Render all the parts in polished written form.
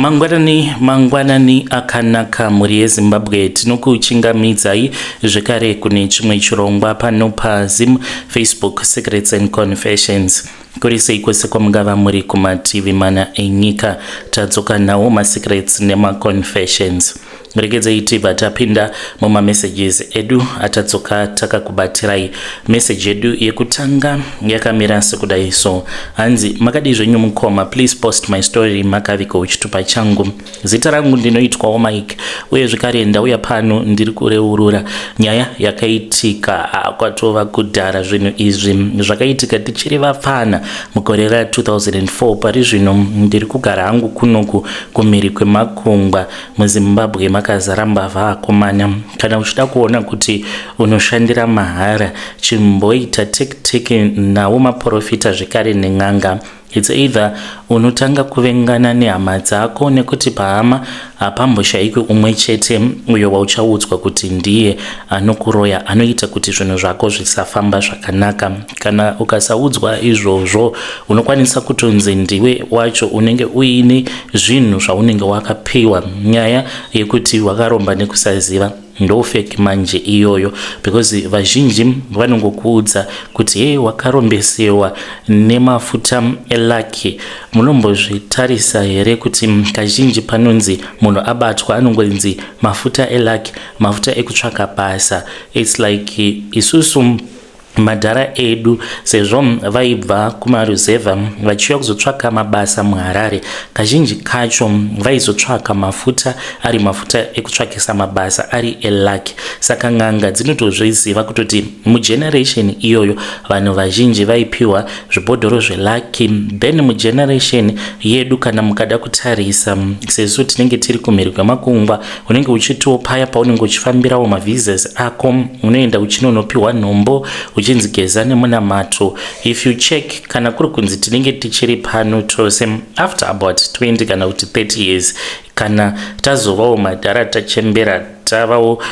Mangwanani, mangwanani akanaka mhuri yeZimbabwe, tinokuchingamidzai zvekare kune chimwe chirongwa pano paZim Facebook Secrets and Confessions. Kuri sei kwese kwamungava muri kumativi mana enyika, tadzoka nawo masecrets nemaconfessions. Regedzei tibva tapinda mumamessages edu atadzoka takakubatirai. Message yedu yekutanga yakamira sekudai so: hanzi, "Makadii zvenyu mukoma? Please post my story makaviga chitupa changu. Zita rangu ndinoitwawo Mike, uye zvekare ndauya pano ndiri kureurura nyaya yakaitika kwatova kudhara. Zvinhu izvi zvakaitika tichiri vapfana mugore ra2004. Pari zvino ndiri kugara hangu kunoku kumhiri kwemakungwa. MuZimbabwe makazara mbavha akomana. Kana uchida kuona kuti unoshandira mahara, chimboita tekiteki nawo maprofita zvekare nen'anga. It's either unotanga kuvengana nehama dzako, nekuti pahama hapamboshayikwi umwe chete uyo wauchaudzwa kuti ndiye anokuroya, anoita kuti zvinhu zvako zvisafamba zvakanaka. Kana ukasaudzwa izvozvo, unokwanisa kutonzi ndiwe wacho unenge uine zvinhu zvaunenge wakapiwa, nyaya yekuti wakaromba nekusaziva. Ndo fake manje iyoyo, because vazhinji vanongokuudza kuti hei, wakarombesewa nemafuta elucky. Munombozvitarisa here kuti kazhinji panonzi munhu abatwa anongonzi mafuta elucky, mafuta ekutsvaka basa? It's like isusu madhara edu, sezvo vaibva kumaruzevha vachiuya kuzotsvaka mabasa muHarare, kazhinji kacho vaizotsvaka mafuta ari mafuta ekutsvakisa mabasa ari elucky. Saka n'anga dzinotozviziva kutoti mugeneration iyoyo vanhu vazhinji vaipiwa zvibhodhoro zvelucky. Then mugeneration yedu, kana mukada kutarisa, sesu tinenge tiri kumhiri kwemakungwa, unenge uchitiwo paya paunenge uchifambirawo mavisas ako, unoenda uchinonopiwa nhombo, uchinzi geza nemunamato. If you check, kana kuri kunzi tinenge tichiri pano tose after about 20 kana kuti 30 years, kana tazovawo madhara, tachembera, tavawo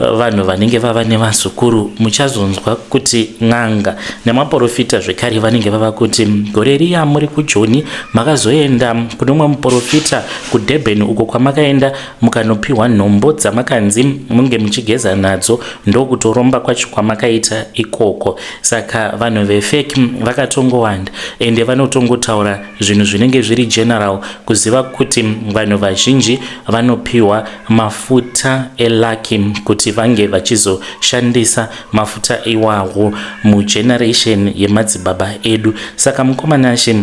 vanhu vanenge vava nevazukuru, muchazonzwa kuti n'anga nemaprofita zvekare vanenge vava kuti gore riya muri kuJoni makazoenda kune umwe muprofita kuDurban uko kwamakaenda mukanopiwa nhombo dzamakanzi munge muchigeza nadzo, ndokutoromba kwacho kwamakaita ikoko. Saka vanhu vefake vakatongowanda, ende vanotongotaura zvinhu zvinenge zviri general, kuziva kuti vanhu vazhinji vanopiwa mafuta elucky kuti vange vachizoshandisa mafuta iwawo mugeneration yemadzibaba edu. Saka mukomanashe,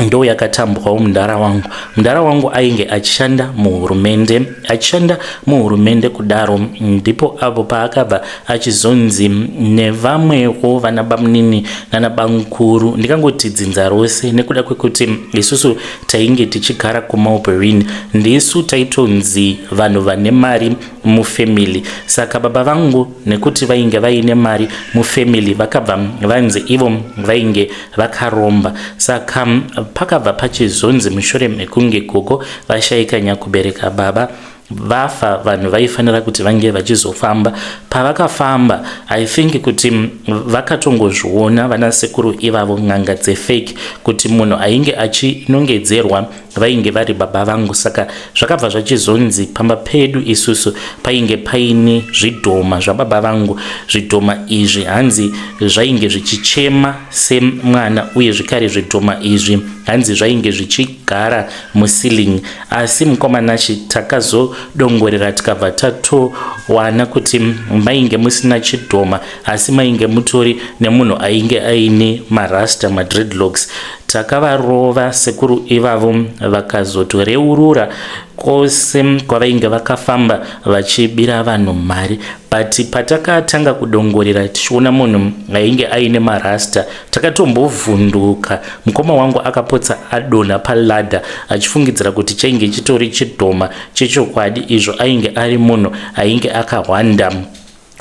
ndo yakatambwawo mudhara wangu. Mudhara wangu ainge achishanda muhurumende. Achishanda muhurumende kudaro, ndipo apo paakabva achizonzi nevamwewo vana bamunini nana bamukuru, ndikangoti dzinza rose, nekuda kwekuti isusu tainge tichigara kuMarlborough, ndisu taitonzi vanhu vane mari mufamily. Saka baba vangu, nekuti vainge vaine mari mufamily, vakabva vanzi ivo vainge vakaromba. Saka pakabva pachizonzi mushure mekunge gogo vashayika, nyakubereka baba vafa, vanhu vaifanira kuti vange vachizofamba. Pavakafamba, I think kuti vakatongozviona vanasekuru ivavo, n'anga dzefake, kuti munhu ainge achinongedzerwa vainge vari baba vangu. Saka zvakabva zvachizonzi pamba pedu isusu painge paine zvidhoma zvababa vangu. Zvidhoma izvi hanzi zvainge zvichichema semwana, uye zvekare zvidhoma izvi hanzi zvainge zvichigara muceiling. Asi mukomanachi, takazodongorera tikabva tatowana kuti mainge musina chidhoma, asi mainge mutori nemunhu ainge aine marasta, madreadlocks. Takavarova sekuru ivavo, vakazotoreurura kwose kwavainge vakafamba vachibira vanhu mari. But patakatanga kudongorera tichiona munhu ainge aine marasta, takatombovhunduka. Mukoma wangu akapotsa adonha paladder achifungidzira kuti chainge chitori chidhoma chechokwadi, izvo ainge ari munhu ainge akahwanda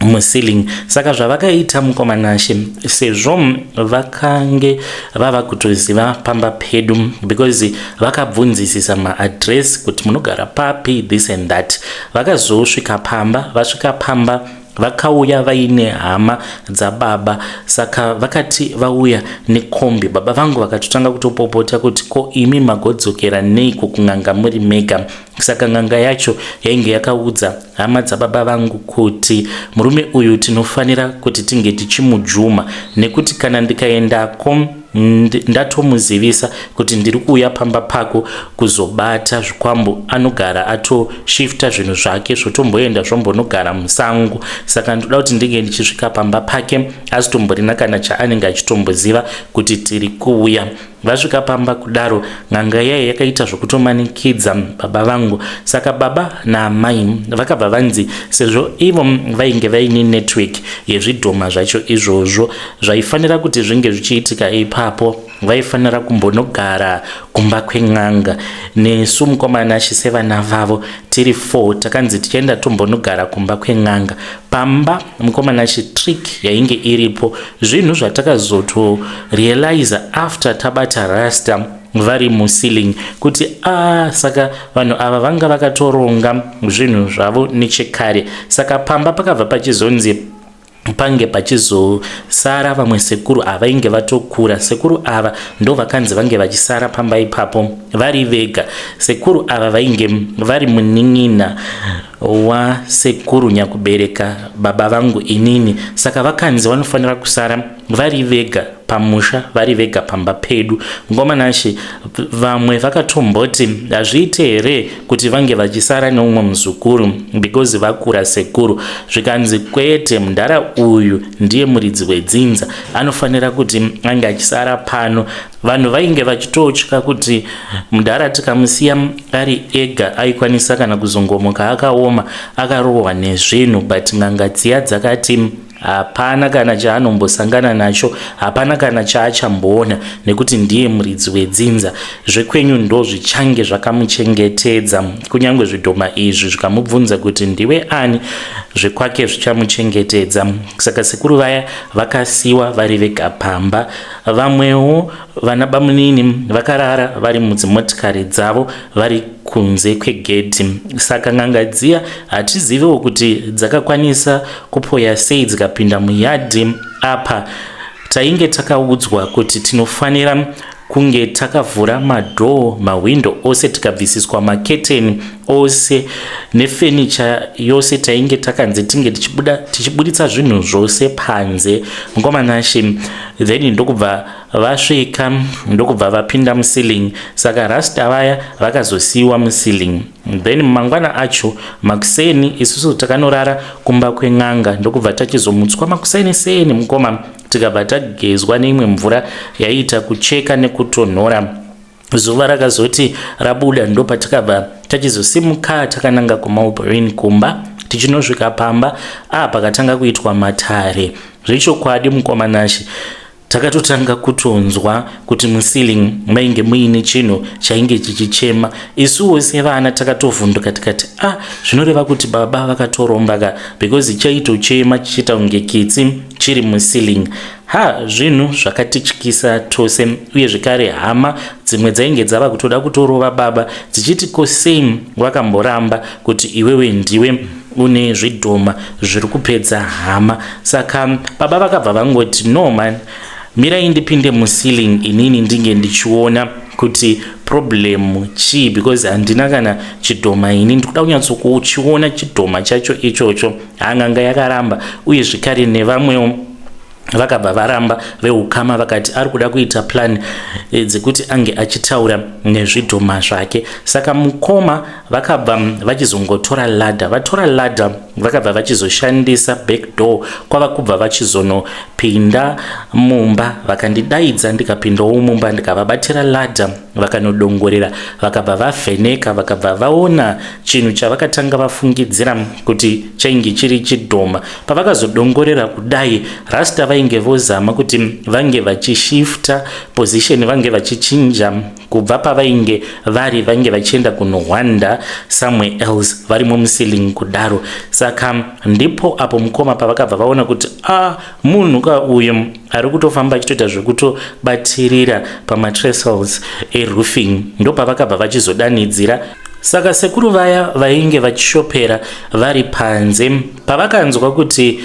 muceiling. Saka zvavakaita mukomanashe, sezvo vakange vava kutoziva pamba pedu, because vakabvunzisisa maaddress kuti munogara papi, this and that, vakazosvika pamba. Vasvika pamba, Vakauya vaine hama dzababa, saka vakati vauya nekombi, baba vangu vakatotanga kutopopota kuti ko imi magodzokera neiko kun'anga muri mega? Saka n'anga yacho yainge yakaudza hama dzababa vangu kuti murume uyu tinofanira kuti tinge tichimujuma, nekuti kana ndikaendako ndatomuzivisa kuti ndiri kuuya pamba pako kuzobata zvikwambo, anogara atoshifta zvinhu zvake zvotomboenda zvombonogara musango. Saka ndoda kuti ndinge ndichisvika pamba pake asitomborina kana chaanenge achitomboziva kuti tiri kuuya. Vasvika pamba kudaro, n'anga yaye yakaita zvokutomanikidza baba vangu. Saka baba naamai vakabva vanzi sezvo ivo vainge vaine network yezvidhoma zvacho izvozvo zvaifanira kuti zvinge zvichiitika ipapo, vaifanira kumbonogara kumba kwen'anga. Nesu mukoma Nashe sevana vavo tiri 4 takanzi tichaenda tombonogara kumba kwen'anga. Pamba mukoma Nashe, trick yainge iripo, zvinhu zvatakazotorealiza after tabata rasta vari muceiling kuti a ah, saka vanhu ava vanga vakatoronga zvinhu zvavo nechekare. Saka pamba pakabva pachizonzi pange pachizosara vamwe sekuru avainge vatokura. Sekuru ava ndo vakanzi vange vachisara pamba ipapo vari vega. Sekuru ava vainge vari munin'ina wasekuru nyakubereka baba vangu inini, saka vakanzi vanofanira kusara vari vega pamusha, vari vega pamba pedu. Ngoma Nashe, vamwe vakatomboti hazviite here kuti vange vachisara neumwe muzukuru because vakura sekuru? Zvikanzi kwete, mudhara uyu ndiye muridzi wedzinza, anofanira kuti ange achisara pano. Vanhu vainge vachitotya kuti mudhara tikamusiya ari ega aikwanisa kana kuzongomuka akaoma, akarohwa nezvinhu, but n'anga dziya dzakati hapana kana chaanombosangana nacho, hapana kana chaachamboona, nekuti ndiye muridzi wedzinza. Zvekwenyu ndo zvichange zvakamuchengetedza. Kunyange zvidhoma izvi zvikamubvunza kuti ndiwe ani, zvekwake zvichamuchengetedza. Saka sekuru vaya vakasiwa vari vega pamba. Vamwewo vana bamunini vakarara vari mudzimotikari dzavo vari kunze kwegedhi. Saka n'anga dziya hatiziviwo kuti dzakakwanisa kupoya sei dzikapinda muyadhi. Apa tainge takaudzwa kuti tinofanira kunge takavhura madhoo, mahwindo ose, tikabvisiswa maketeni ose nefenicha yose. Tainge takanzi tinge tichibuda tichiburitsa zvinhu zvose panze, mukoma Nashe. Then ndokubva vasvika, ndokubva vapinda muceiling. Saka rasta vaya vakazosiyiwa muceiling. Then mangwana acho makuseni isusu takanorara kumba kwen'anga, ndokubva tachizomutswa makuseni seni, mukoma, tikabva tagezwa neimwe mvura yaiita kucheka nekutonhora. Zuva rakazoti rabuda ndopatakabva tachizosimuka takananga kuMalbrin kumba. Tichinosvika pamba a pakatanga kuitwa matare zvechokwadi, mukoma Nashe. Takatotanga kutonzwa kuti muceiling mainge muine chinhu chainge chichichema. Isuwo sevana takatovhunduka tikati a ah, zvinoreva kuti baba vakatoromba ka, because chaitochema chichiita kunge kitsi chiri muceiling. Ha, zvinhu zvakatityisa tose. Uye zvekare hama dzimwe dzainge dzava kutoda kutorova baba dzichiti ko sei wakamboramba kuti iwewe ndiwe une zvidhoma zviri kupedza hama? Saka baba vakabva vangoti, "No man, mirai ndipinde muceiling inini ndinge ndichiona kuti problem chii, because handina kana chidhoma ini, ndikuda kunyatsokuchiona chidhoma chacho ichocho." Hanganga yakaramba, uye zvekare nevamwewo vakabva varamba veukama, vakati ari kuda kuita plan dzekuti ange achitaura nezvidhoma zvake. Saka mukoma vakabva vachizongotora ladder. Vatora ladder, vakabva vachizoshandisa back door kwava kubva vachizonopinda mumba. Vakandidaidza, ndikapindawo mumba, ndikavabatira ladder. Vakanodongorera, vakabva vavheneka, vakabva vaona chinhu chavakatanga vafungidzira kuti chainge chiri chidhoma. Pavakazodongorera kudai, rasta vainge vozama kuti vange vachishifta position, vange vachichinja kubva pavainge vari, vainge vachienda kunohwanda somewhere else varimo muceiling kudaro. Saka ndipo apo mukoma pavakabva vaona kuti a ah, munhu ka uyu ari kutofamba achitoita zvekutobatirira pamatrestles eroofing. Ndopavakabva vachizodanidzira. Saka sekuru vaya vainge vachishopera vari panze pavakanzwa kuti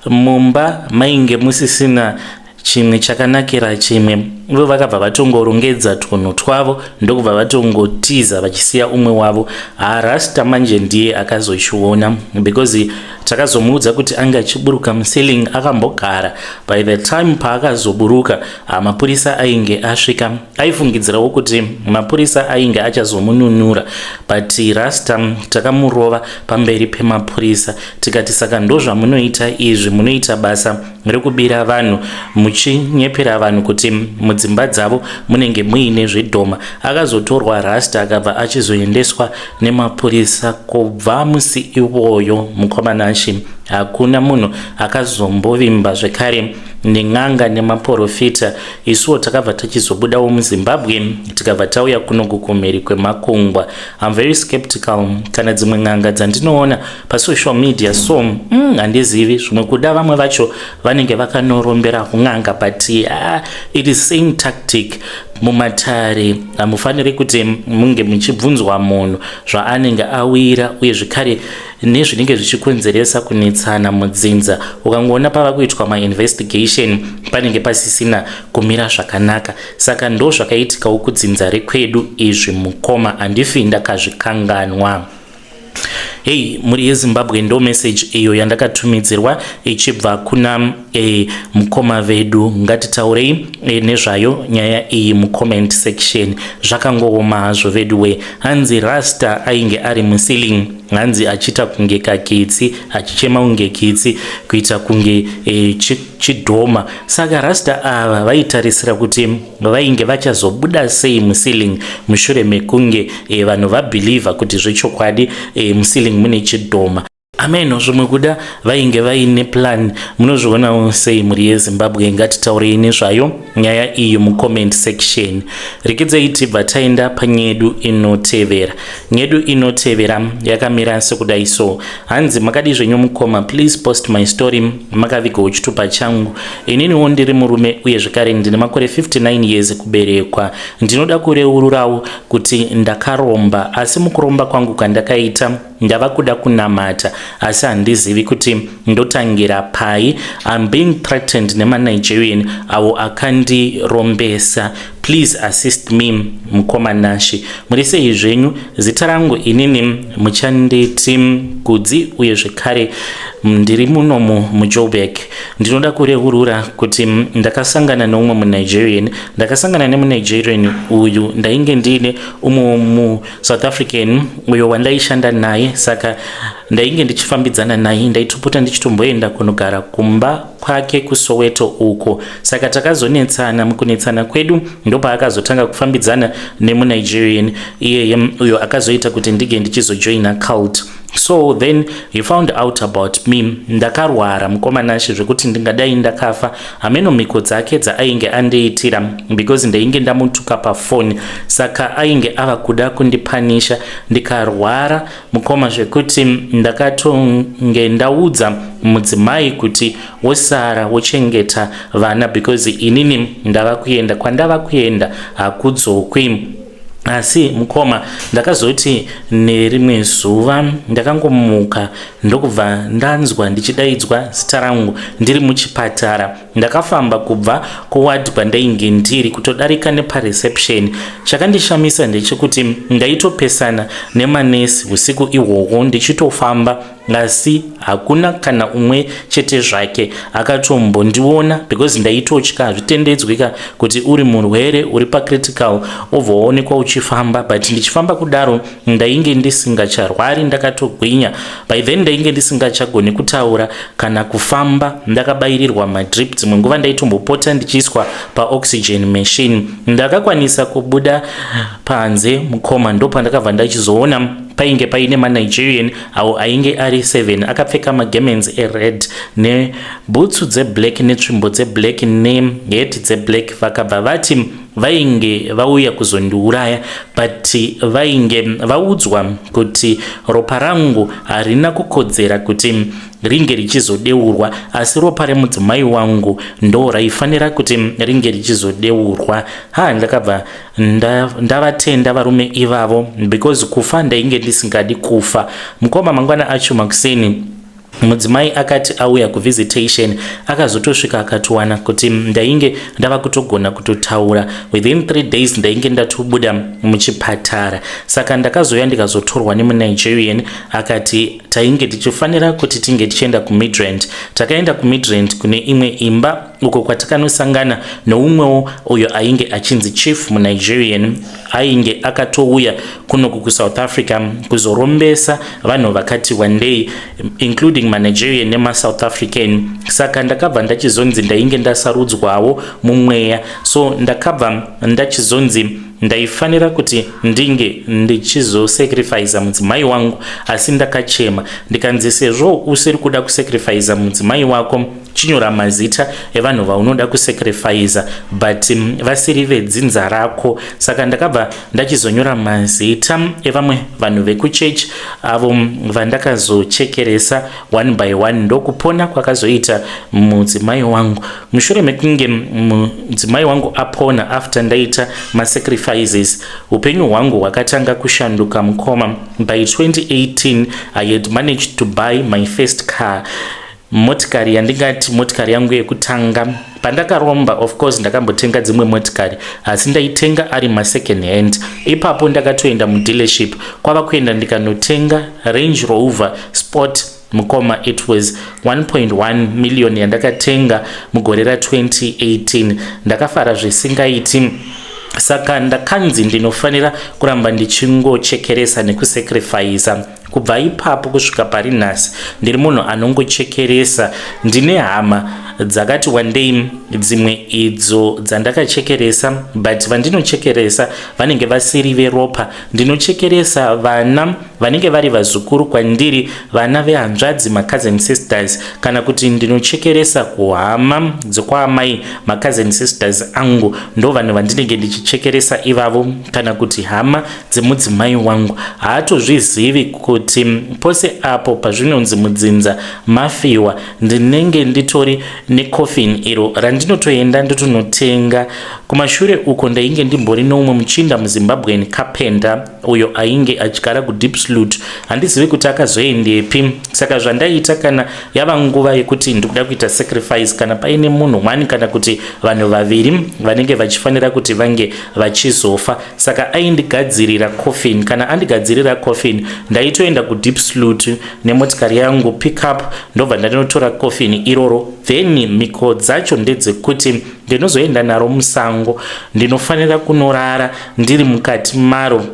mumba mainge musisina chimwe chakanakira chimwe, ivo vakabva vatongorongedza twunhu twavo ndokubva vatongotiza vachisiya umwe wavo. Harasta manje ndiye akazochiona because takazomuudza kuti ange achiburuka muceiling akambogara. By the time paakazoburuka, mapurisa ainge asvika. Aifungidzirawo kuti mapurisa ainge achazomununura, but Rasta takamurova pamberi pemapurisa tikati, "Saka ndozvamunoita izvi? Munoita basa rekubira vanhu muchinyepera vanhu kuti mudzimba dzavo munenge muine zvidhoma." Akazotorwa Rasta, akabva achizoendeswa nemapurisa. Kubva musi iwoyo, mukomanashi, hakuna munhu akazombovimba zvekare nen'anga nemaprofita. Isuwo takabva tachizobudawo muZimbabwe, tikabva tauya kuno kukumhiri kwemakungwa. I'm very skeptical kana dzimwe n'anga dzandinoona pasocial media. So handizivi, zvimwe kuda vamwe vacho vanenge vakanorombera kun'anga, but it is same tactic. Mumatare hamufaniri kuti munge muchibvunzwa munhu zvaanenge awira uye zvekare nezvinenge zvichikonzeresa kunetsana mudzinza. Ukangoona pava kuitwa mainvestigation, panenge pasisina kumira zvakanaka. Saka ndo zvakaitikawo kudzinza rekwedu izvi, mukoma, handifi ndakazvikanganwa. Hei, mhuri yeZimbabwe, ndo message iyo yandakatumidzirwa ichibva kuna mukoma vedu. Ngatitaurei nezvayo nyaya iyi mucomment section. Zvakangooma hazvo vedu we. Hanzi Rasta ainge ari muceiling, hanzi achiita kunge kakitsi, achichema kunge kitsi, kuita kunge chidhoma. Saka Rasta ava vaitarisira kuti vainge vachazobuda sei muceiling mushure mekunge vanhu vabhilivha kuti zvechokwadi muceiling mune chidhoma. Ameno, zvimwe kuda vainge vaine plan. Munozvionawo sei, mhuri yeZimbabwe? Ngatitaurei nezvayo nyaya iyi mucomment section. Rekedzei tibva taenda panyedu inotevera. Nyedu inotevera yakamira sekudai so. Hanzi, "Makadi zvenyu mukoma? Please post my story. Makavigawo chitupa changu. Ininiwo ndiri murume uye zvekare ndine makore 59 years kuberekwa. Ndinoda kureururawo kuti ndakaromba, asi mukuromba kwangu kwandakaita ndava kuda kunamata, asi handizivi kuti ndotangira pai. I'm being threatened nemaNigerian avo akandirombesa. Please assist me, mukoma Nashi. Muri sei zvenyu? Zita rangu inini muchanditi Kudzi, uye zvekare ndiri munomu muJoburg. Ndinoda kureurura kuti ndakasangana neumwe muNigerian. Ndakasangana nemuNigerian uyu, ndainge ndiine umwe muSouth African uyo wandaishanda naye. Saka ndainge ndichifambidzana naye, ndaitopota ndichitomboenda kunogara kumba kwake kuSoweto uko. Saka takazonetsana. Mukunetsana kwedu ndopaakazotanga kufambidzana nemuNigerian iyeye, uyo akazoita kuti ndige ndichizojoina cult. So then he found out about me. Ndakarwara, mukomanashe, zvekuti ndingadai ndakafa. Hameno mhiko dzake dzaainge andiitira, because ndainge ndamutuka pafoni, saka ainge ava kuda kundipanisha. Ndikarwara, mukoma, zvekuti ndakatonge ndaudza mudzimai kuti wosara wochengeta vana, because inini ndava kuenda. Kwandava kuenda hakudzokwi. Asi mukoma, ndakazoti nerimwe zuva ndakangomuka, ndokubva ndanzwa ndichidaidzwa zita rangu ndiri muchipatara. Ndakafamba kubva kuward kwandainge ndiri kutodarika nepareception. Chakandishamisa ndechekuti ndaitopesana nemanesi usiku ihwohwo ndichitofamba, asi hakuna kana umwe chete zvake akatombondiona, because ndaitotya. Hazvitendedzwika kuti uri murwere uri pacritical obva waonekwa uchifamba. But ndichifamba kudaro, ndainge ndisingacharwari, ndakatogwinya. By then ndainge ndisingachagoni kutaura kana kufamba, ndakabayirirwa madrip. Dzimwe nguva ndaitombopota ndichiiswa paoxygen machine. Ndakakwanisa kubuda panze, mukoma, ndopandakabva ndachizoona painge paine maNigerian awo ainge ari 7, akapfeka magarments ered nebhutsu dzeblack netsvimbo dzeblack neheti dzeblack. Vakabva vati Vainge vauya kuzondiuraya, but vainge vaudzwa kuti ropa rangu harina kukodzera kuti ringe richizodeurwa, asi ropa remudzimai wangu ndo raifanira kuti ringe richizodeurwa. Ha, ndakabva ndavatenda varume ivavo because kufa ndainge ndisingadi kufa, mukoma. Mangwana acho makuseni, mudzimai akati auya kuvisitation, akazotosvika akatowana kuti ndainge ndava kutogona kutotaura. Within 3 days ndainge ndatobuda muchipatara. Saka ndakazoya ndikazotorwa nemuNigerian, akati tainge tichifanira kuti tinge tichienda kuMidrand. Takaenda kuMidrand kune imwe imba uko kwatakanosangana neumwewo uyo ainge achinzi Chief, muNigerian ainge akatouya kunoku kuSouth Africa kuzorombesa vanhu vakati wandei, including maNigerian nemaSouth African. Saka ndakabva ndachizonzi ndainge ndasarudzwawo mumweya, so ndakabva ndachizonzi ndaifanira kuti ndinge ndichizosacrifica mudzimai wangu. Asi ndakachema, ndikanzi, "Sezvo usiri kuda kusacrifica mudzimai wako, chinyora mazita evanhu vaunoda kusacrifica, but vasiri vedzinza rako." Saka ndakabva ndachizonyora mazita evamwe vanhu vekuchechi avo vandakazochekeresa one by one. Ndokupona kwakazoita mudzimai wangu. Mushure mekunge mudzimai wangu apona, after ndaita masacrifices, upenyu hwangu hwakatanga kushanduka, mukoma. By 2018 I had managed to buy my first car, motikari yandingati motikari yangu yekutanga. Pandakaromba, of course ndakambotenga dzimwe motikari, asi ndaitenga ari masecond hand. Ipapo ndakatoenda mudealership, kwava kuenda ndikanotenga Range Rover Sport, mukoma. It was 1.1 million yandakatenga mugore ra2018. Ndakafara zvisingaiti. Saka ndakanzi ndinofanira kuramba ndichingochekeresa nekusacrifica. Kubva ipapo kusvika pari nhasi ndiri munhu anongochekeresa. Ndine hama dzakati wandei, dzimwe idzo dzandakachekeresa, but vandinochekeresa vanenge vasiri veropa. Ndinochekeresa vana vanenge vari vazukuru kwandiri, vana vehanzvadzi, macousin sisters, kana kuti ndinochekeresa kuhama dzekwaamai, macousin sisters angu. Ndo vanhu vandinenge ndichichekeresa ivavo, kana kuti hama dzemudzimai wangu. Haatozvizivi kuti pose apo pazvinonzi mudzinza mafiwa, ndinenge nditori necoffin iro randinotoenda ndotonotenga. Kumashure uko ndainge ndimbori neumwe muchinda muZimbabwean carpenter uyo ainge achigara kuDiepsloot. Handizivi kuti akazoendepi. Saka zvandaita, kana yava nguva yekuti ndikuda kuita sacrifice, kana paine munhu one kana kuti vanhu vaviri vanenge vachifanira kuti vange vachizofa, saka aindigadzirira coffin. Kana andigadzirira coffin, ndaitoenda kuDiepsloot nemotikari yangu, pickup, ndobva ndanotora coffin iroro. Then mhiko dzacho ndedzekuti ndinozoenda naro musango, ndinofanira kunorara ndiri mukati maro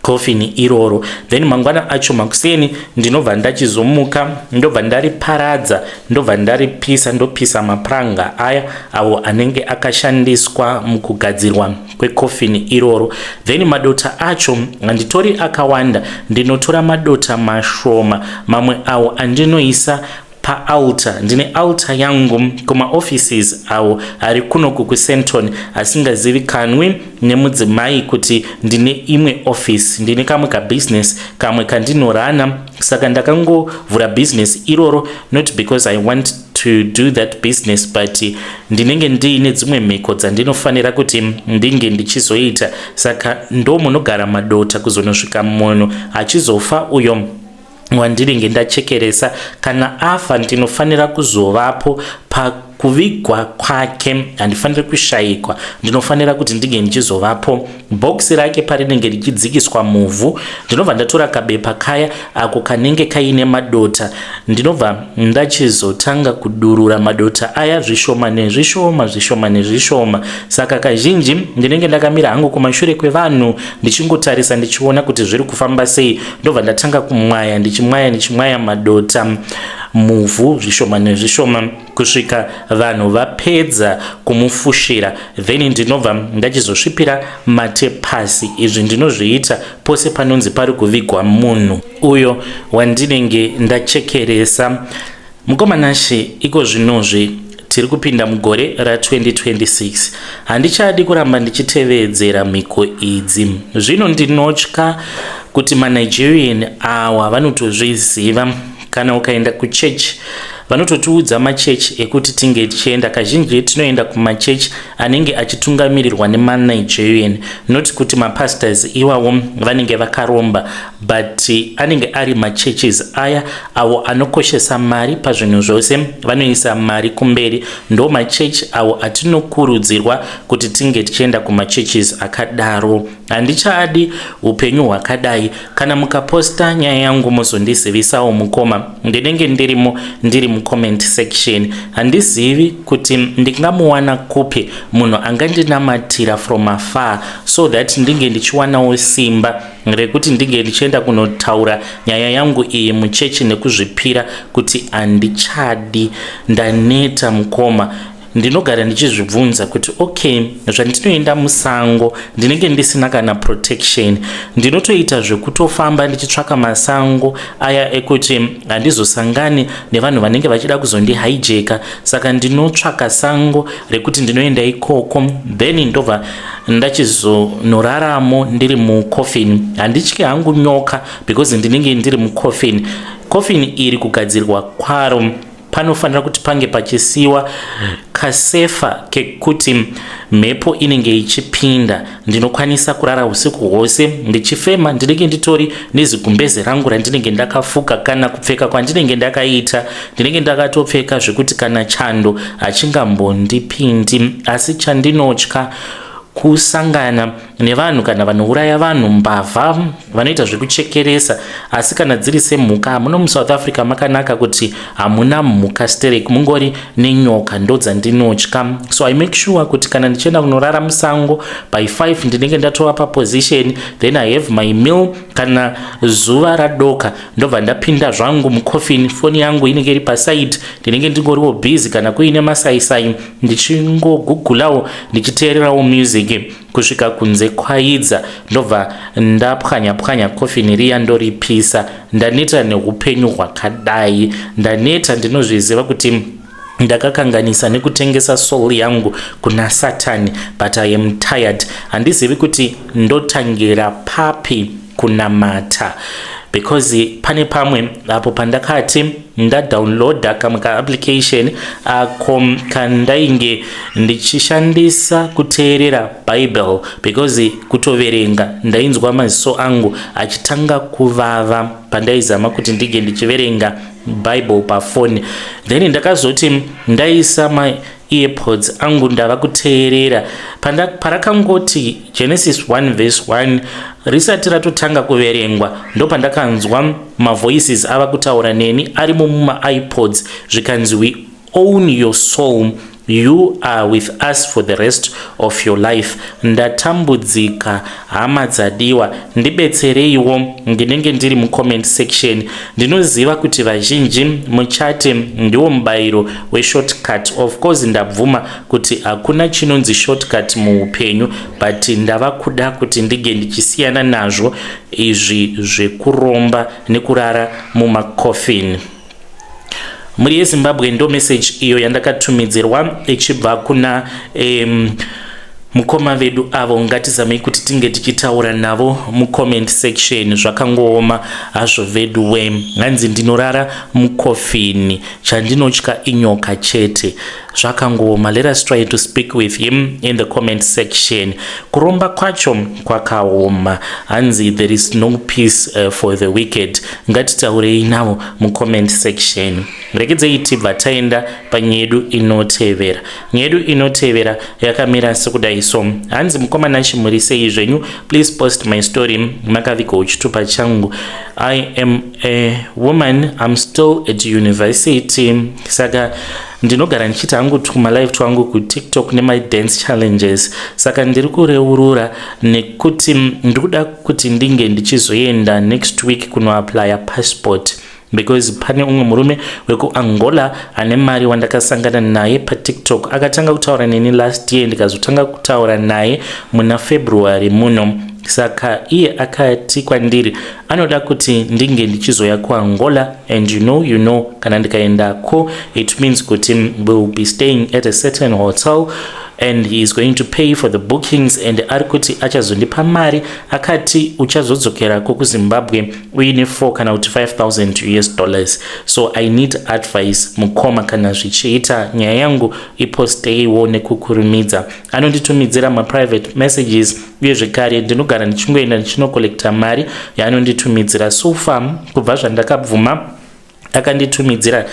coffin iroro. Then mangwana acho makuseni ndinobva ndachizomuka, ndobva ndariparadza, ndobva ndaripisa, ndopisa mapuranga aya awo anenge akashandiswa mukugadzirwa kwecoffin iroro. Then madota acho handitori akawanda, ndinotora madota mashoma, mamwe awo andinoisa paaltar. Ndine altar yangu kumaoffices awo ari kunoku kuSandton, asingazivikanwi nemudzimai kuti ndine imwe office. Ndine kamwe kabusiness kamwe kandinorana. Saka ndakangovhura business iroro not because I want to do that business, but ndinenge ndiine dzimwe mhiko dzandinofanira kuti ndinge ndichizoita. Saka ndo munogara madota kuzonosvika munhu achizofa uyo wandinenge ndachekeresa. Kana afa, ndinofanira kuzovapo pakuvigwa kwake, handifaniri kushayikwa. Ndinofanira kuti ndinge ndichizovapo bhokisi rake parinenge richidzikiswa muvhu. Ndinobva ndatora kabepa kaya ako kanenge kaine madota, ndinobva ndachizotanga kudurura madota aya zvishoma nezvishoma, zvishoma nezvishoma. Saka kazhinji ndinenge ndakamira hangu kumashure kwevanhu, ndichingotarisa, ndichiona kuti zviri kufamba sei. Ndobva ndatanga kumwaya, ndichimwaya, ndichimwaya madota muvhu zvishoma nezvishoma kusvika vanhu vapedza kumufushira. Then ndinobva ndachizosvipira mate pasi. Izvi ndinozviita pose panonzi pari kuvigwa munhu uyo wandinenge ndachekeresa. Mukoma Nashe, iko zvinozvi tiri Tiri kupinda mugore ra2026. Handichadi kuramba ndichitevedzera mhiko idzi. Zvino ndinotya kuti maNigerian awa vanotozviziva. Kana ukaenda kuchechi, vanototiudza machechi ekuti tinge tichienda. Kazhinji tinoenda kumachechi anenge achitungamirirwa nemaNigerian. Not kuti mapastors iwawo vanenge vakaromba, but anenge ari machurches aya avo anokoshesa mari pazvinhu zvose, vanoisa mari kumberi. Ndo machechi avo atinokurudzirwa kuti tinge tichienda kumachurches akadaro. Handichadi upenyu hwakadai. Kana mukaposta nyaya yangu, muzondizivisawo mukoma. Ndinenge ndirimo, ndiri mucomment section. Handizivi kuti ndingamuwana kupi munhu angandinamatira from afar so that ndinge ndichiwanawo simba rekuti ndinge ndichienda kunotaura nyaya yangu iyi muchechi nekuzvipira kuti handichadi, ndaneta mukoma. Ndinogara ndichizvibvunza kuti okay, zvandinoenda musango ndinenge ndisina kana protection. Ndinotoita zvekutofamba ndichitsvaka masango aya ekuti handizosangani nevanhu vanenge vachida kuzondihijacka. Saka ndinotsvaka sango rekuti ndinoenda ikoko, then ndobva ndachizonoraramo ndiri mucoffin. Handityi hangu nyoka because ndinenge ndiri mucoffin. Coffin iri kugadzirwa kwaro panofanira kuti pange pachisiwa kasefa kekuti mhepo inenge ichipinda. Ndinokwanisa kurara usiku hwose ndichifema. Ndinenge nditori nezigumbeze rangu randinenge ndakafuka. Kana kupfeka kwandinenge ndakaita, ndinenge ndakatopfeka zvekuti kana chando hachingambondipindi. Asi chandinotya kusangana nevanhu kana vanouraya vanhu, mbavha, vanoita zvekuchekeresa. Asi kana dziri semhuka, muno muSouth Africa makanaka kuti hamuna mhuka sterek, mungori nenyoka, ndo dzandinotya. So I make sure kuti kana ndichienda kunorara musango, by 5 ndinenge ndatova paposition, then I have my meal. Kana zuva radoka, ndobva ndapinda zvangu mucoffin. Foni yangu inenge iri paside, ndinenge ndingoriwo busy. Kana kuine masaisai, ndichingogugulawo, ndichiteererawo music kusvika kunze kwaidza. Ndobva ndapwanya pwanya kofini riya, ndoripisa. Ndaneta neupenyu hwakadai, ndaneta. Ndinozviziva kuti ndakakanganisa nekutengesa soul yangu kuna Satani, but I am tired. Handizivi kuti ndotangira papi kunamata because pane pamwe apo pandakati ndadownloada kamwe kaapplication ako kandainge ndichishandisa kuteerera Bible, because kutoverenga ndainzwa maziso angu achitanga kuvava pandaizama kuti ndinge ndichiverenga Bible pafoni. Then ndakazoti ndaisa maearpods angu, ndava kuteerera, parakangoti Genesis 1 verse 1 risati ratotanga kuverengwa, ndopandakanzwa mavoices ava kutaura neni arimo mumaipods, zvikanzi, "We own your soul. You are with us for the rest of your life." Ndatambudzika, hama dzadiwa, ndibetsereiwo. Ndinenge ndiri mucomment section. Ndinoziva kuti vazhinji muchati ndiwo mubayiro weshortcut. Of course ndabvuma kuti hakuna chinonzi shortcut muupenyu, but ndava kuda kuti ndinge ndichisiyana nazvo izvi zvekuromba nekurara mumacoffin. Mhuri yeZimbabwe, ndo message iyo yandakatumidzirwa ichibva kuna mukoma vedu avo. Ngatizamei kuti tinge tichitaura navo mucomment section. Zvakangooma hazvo vedu we. Hanzi ndinorara mukofini, chandinotya inyoka chete. Zvakangooma. Let us try to speak with him in the comment section. Kuromba kwacho kwakaoma. Hanzi there is no peace for the wicked. Ngatitaurei navo mucomment section. Rekedzei tibva taenda panyaya yedu inotevera. Nyaya yedu inotevera yakamira sekudai so. Hanzi, "Mukoma Nashi, sei zvenyu? Please post my story. Makavigawo chitupa changu. I am a woman, I'm still at university. Saka ndinogara ndichiita hangu tumalive twangu kuTikTok nemadance challenges. Saka ndiri kureurura nekuti ndiri kuda kuti ndinge ndichizoenda next week kunoaplya passport because pane umwe murume wekuAngola ane mari wandakasangana naye paTikTok. Akatanga kutaura neni last year, ndikazotanga kutaura naye muna February muno. Saka iye akati kwandiri anoda kuti ndinge ndichizoya kuAngola, and you know kana ndikaendako, it means kuti will be staying at a certain hotel and he is going to pay for the bookings, and ari kuti achazondipa mari. Akati uchazodzokerako kuZimbabwe uine 4 kana kuti 5000 US dollars. So I need advice, mukoma. Kana zvichiita, nyaya yangu iposteiwo nekukurumidza. Anonditumidzira maprivate messages, uye zvekare ndinogara ndichingoenda ndichinocollecta mari yaanonditumidzira. So far, kubva zvandakabvuma, akanditumidzira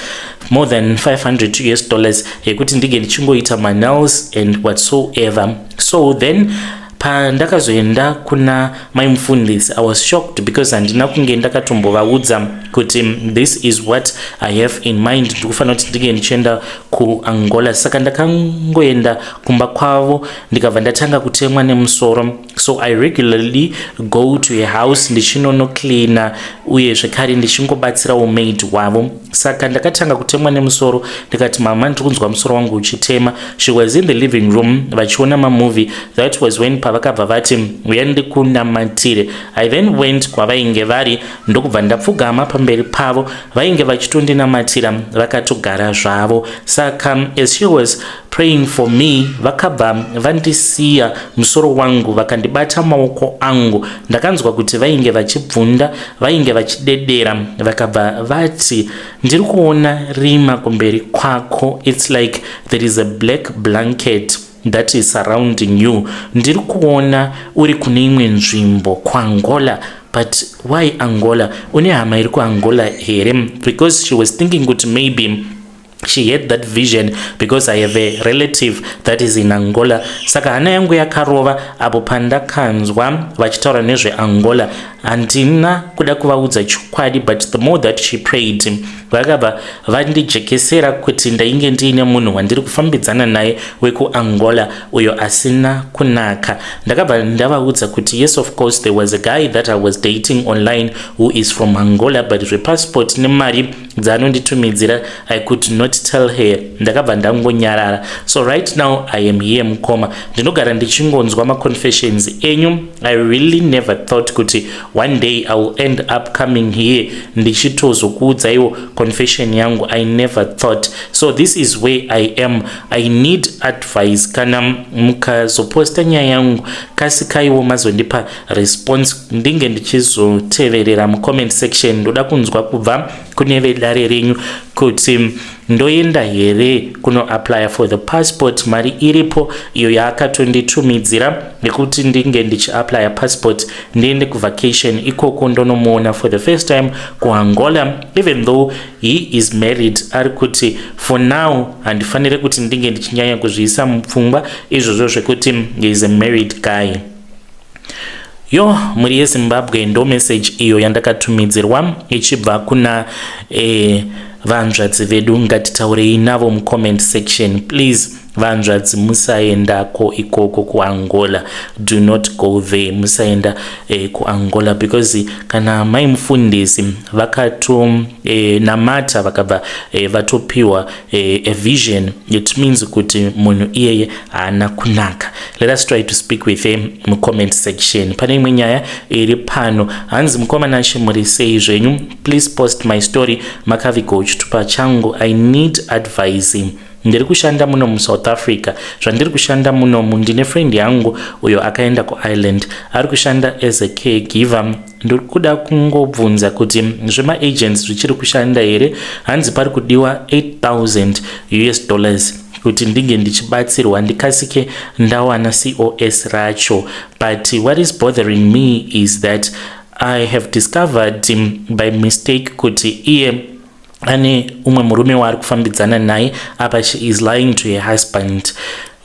more than 500 US dollars yekuti ndinge ndichingoita manails and whatsoever. So then pandakazoenda kuna mai mufundisi, I was shocked because handina kunge ndakatombovaudza kuti this is what I have in mind, ndikufanira kuti ndinge ndichienda kuAngola. Saka ndakangoenda kumba kwavo, ndikabva ndatanga kutemwa nemusoro. So I regularly go to a house ndichinonocleana, uye zvekare ndichingobatsirawo maid wavo. Saka ndakatanga kutemwa nemusoro, ndikati, "Mama, ndiri kunzwa musoro wangu uchitema." She was in the living room vachiona mamovie. That was when pavakabva vati, "Uya ndikunamatire." I then went kwavainge vari, ndokubva ndapfugama pamberi pavo. Vainge vachitondinamatira vakatogara zvavo. Saka as she was praying for me, vakabva vandisiya musoro wangu, vakandibata maoko angu. Ndakanzwa kuti vainge vachibvunda, vainge vachidedera. Vakabva vati, "Ndiri kuona rima kumberi kwako. It's like there is a black blanket that is surrounding you. Ndiri kuona uri kune imwe nzvimbo kuAngola." But why Angola? Une hama iri kuAngola here? Because she was thinking kuti maybe she had that vision because I have a relative that is in Angola. Saka hana yangu yakarova apo pandakanzwa vachitaura nezveAngola. Handina kuda kuvaudza chokwadi, but the more that she prayed, vakabva vandijekesera kuti ndainge ndiine munhu wandiri kufambidzana naye wekuAngola uyo asina kunaka. Ndakabva ndavaudza kuti yes, of course, there was a guy that I was dating online who is from Angola, but zvepassport nemari dzaanonditumidzira, I could not tell her. Ndakabva ndangonyarara. So right now I am here, mukoma. Ndinogara ndichingonzwa maconfessions enyu. I really never thought kuti one day I will end up coming here ndichitozokuudzaiwo confession yangu. I never thought. So this is where I am. I need advice. Kana mukazoposta nyaya yangu, kasikaiwo mazondipa response, ndinge ndichizoteverera mucomment section. Ndoda kunzwa kubva kune vedare renyu kuti ndoenda here kunoapply for the passport. Mari iripo iyo yaakatonditumidzira nekuti ndinge ndichiapplya passport, ndiende kuvacation ikoko, ndonomuona for the first time kuAngola. Even though he is married, ari kuti for now handifaniri kuti ndinge ndichinyanya kuzviisa mupfungwa izvozvo zvekuti he is a married guy. Yo, mhuri yeZimbabwe, ndo message iyo yandakatumidzirwa ichibva kuna vanzvadzi vedu. Ngatitaurei navo mucomment section, please. Vanzvadzi, musaendako ikoko kuAngola. Do not go there. Musaenda kuAngola, because kana mai mufundisi vakatonamata, vakabva vatopiwa a vision, it means kuti munhu iyeye haana kunaka. Let us try to speak with him mucomment section. Pane imwe nyaya iri pano. Hanzi, "Mukoma Nashe, muri sei zvenyu? Please post my story. Makavigo chitupa changu. I need advice. Ndiri kushanda muno muSouth Africa. Zvandiri kushanda munomu, ndine friend yangu uyo akaenda kuIreland, ari kushanda as a caregiver. Ndiri kuda kungobvunza kuti zvemaagents zvichiri kushanda here? Hanzi pari kudiwa 8000 US dollars kuti ndinge ndichibatsirwa, ndikasike ndawana COS racho. But what is bothering me is that I have discovered by mistake kuti iye ane umwe murume waari kufambidzana naye. Apa she is lying to her husband.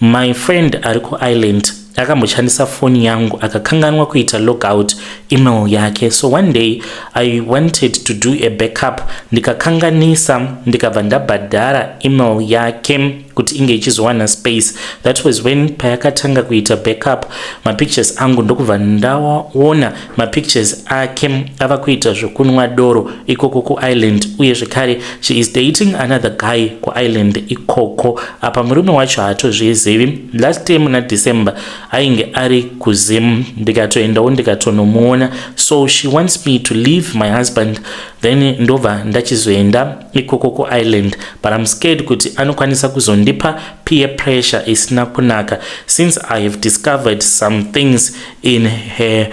My friend ari kuIreland akamboshandisa foni yangu, akakanganwa kuita logout email yake. So one day I wanted to do a backup, ndikakanganisa, ndikabva ndabhadhara email yake. Kuti inge ichizowana space. That was when payakatanga kuita backup mapictures angu, ndokubva ndaona mapictures ake ava kuita zvekunwa doro ikoko kuIsland. Uye zvekare she is dating another guy kuIsland ikoko. Apa murume wacho haatozvizivi. Last time muna December ainge ari kuZim, ndikatoendawo ndikatonomuona. So she wants me to leave my husband, then ndobva ndachizoenda ikoko kuIsland, but I'm scared kuti anokwanisa kuzondipa peer pressure isina kunaka, since I have discovered some things in her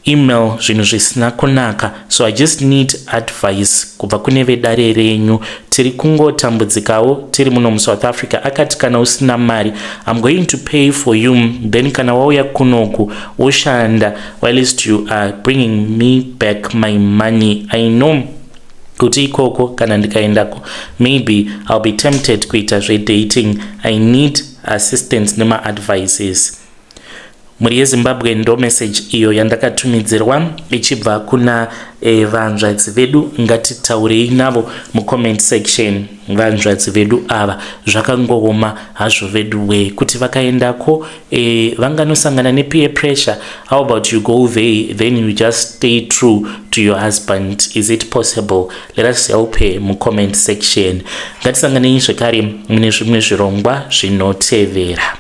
email, zvinhu zvisina kunaka. So I just need advice kubva kune vedare renyu. Tiri kungotambudzikawo tiri muno muSouth Africa. Akati kana usina mari, I'm going to pay for you, then kana wauya kunoku woshanda whilst you are bringing me back my money. I know kuti ikoko kana ndikaendako, maybe I'll be tempted kuita zvedating. I need assistance nemaadvices. Mhuri yeZimbabwe, ndo message iyo yandakatumidzirwa ichibva kuna vanzvadzi vedu. Ngatitaurei navo mucomment section. Vanzvadzi vedu ava, zvakangooma hazvo vedu we, kuti vakaendako vanganosangana nepeer pressure. How about you go there, then you just stay true to your husband? Is it possible? Let us help her mucomment section. Ngatisanganei zvekare mune zvimwe zvirongwa zvinotevera.